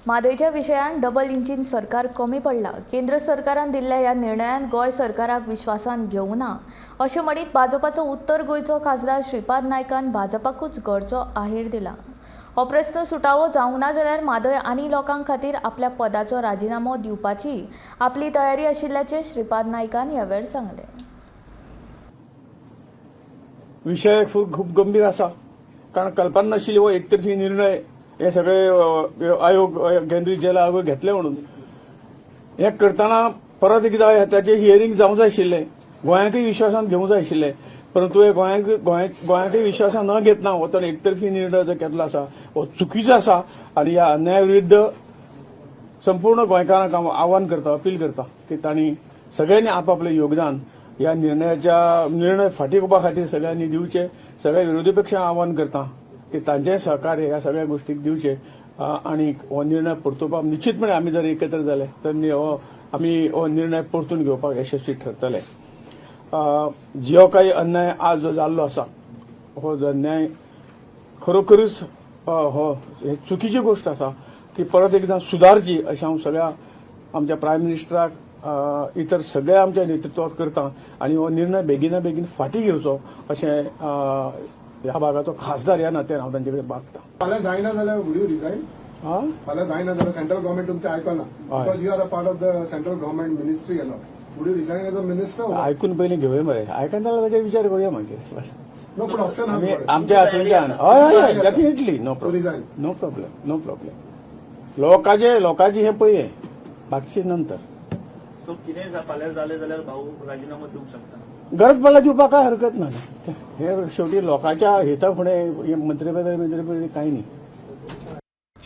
म्हादयच्या विशयान double engine सरकार कमी पडला. केंद्र सरकारान दिल्ल्या ह्या निर्णयान गोंय सरकाराक विश्वासान घेवंक ना अशें म्हणीत भाजपाचो उत्तर गोंयचो खासदार श्रीपाद नायकान भाजपाकूच घरचो आहेर दिला. हो प्रस्न सुटावो जावंक ना जाल्यार म्हादय आनी लोकां खातीर आपल्या पदाचो राजिनामो दिवपाची आपली तयारी आशिल्ल्याचें श्रीपाद नायकान ह्या वेळार सांगलें. विशय खूब गंभीर आसा, कारण कल्पना नाशिल्ली हो एकतर्फी निर्णय हे सगळे आयोग, केंद्रीय जल आयोग घेतले म्हणून. हे करतना परत एकदां ताचें हियरींग जावंक जाय आशिल्लें, गोंयांकय विश्वासान घेवंक जाय आशिल्लें, परंतु हे गोंयांकय विश्वासान न घेतना हो तो एकतर्फी निर्णय जो घेतलो आसा हो चुकीचो आसा आनी ह्या अन्याया विरुद्ध संपूर्ण गोंयकारांक हांव आव्हान करता, अपील करता की तांणी सगळ्यांनी आपापलें योगदान ह्या निर्णयाच्या निर्णय फाटीं घेवपा खातीर सगळ्यांनी दिवचे. सगळ्या विरोधी पक्षांक आव्हान करता की तांचें सहकार्य ह्या सगळ्या गोष्टीक दिवचे आनी हो निर्णय परतुवपाक निश्चितपणे आमी जर एकत्र जाले तर हो आमी हो निर्णय परतून घेवपाक यशस्वी ठरतले. जो काही अन्याय आज जो जाल्लो आसा हो अन्याय खरोखरीच हो हे चुकीची गोष्ट आसा, ती परत एकदां सुदारची अशें हांव सगळ्या आमच्या प्रायम मिनिस्टराक, इतर सगळ्या आमच्या नेतृत्वाक करता आनी हो निर्णय बेगिना बेगीन फाटीं घेवचो अशें ह्या भागाचो खासदार ह्या नात्यान हांव तांचे कडेन मागता. फाल्यां जायना जाल्यार वूड you resign? फाल्यां जायना जाल्यार, सेंट्रल गव्हर्मेंट तुमचें आयकना because you are a part of the central government ministry and would you resign as a minister? आयकून पयलीं घेवया मरे, आयकना जाल्यार ताचेर विचार करुया मागीर. नो, पूण ऑप्शन आमी आमच्या हातूंतल्यान, हय हय हय, definitely, no problem. Resign. No problem, no problem. लोकांचे लोकांचे हें पळय, बाकीचे नंतर. सो कितें फाल्यां जालें जाल्यार भाऊ राजिनामो दिवंक शकता? गरज पडल्यार दिवपाक काय हरकत ना. हे शेवटी लोकांच्या हिता फुडें हे मंत्रीपद मंत्रीपद कांय न्ही.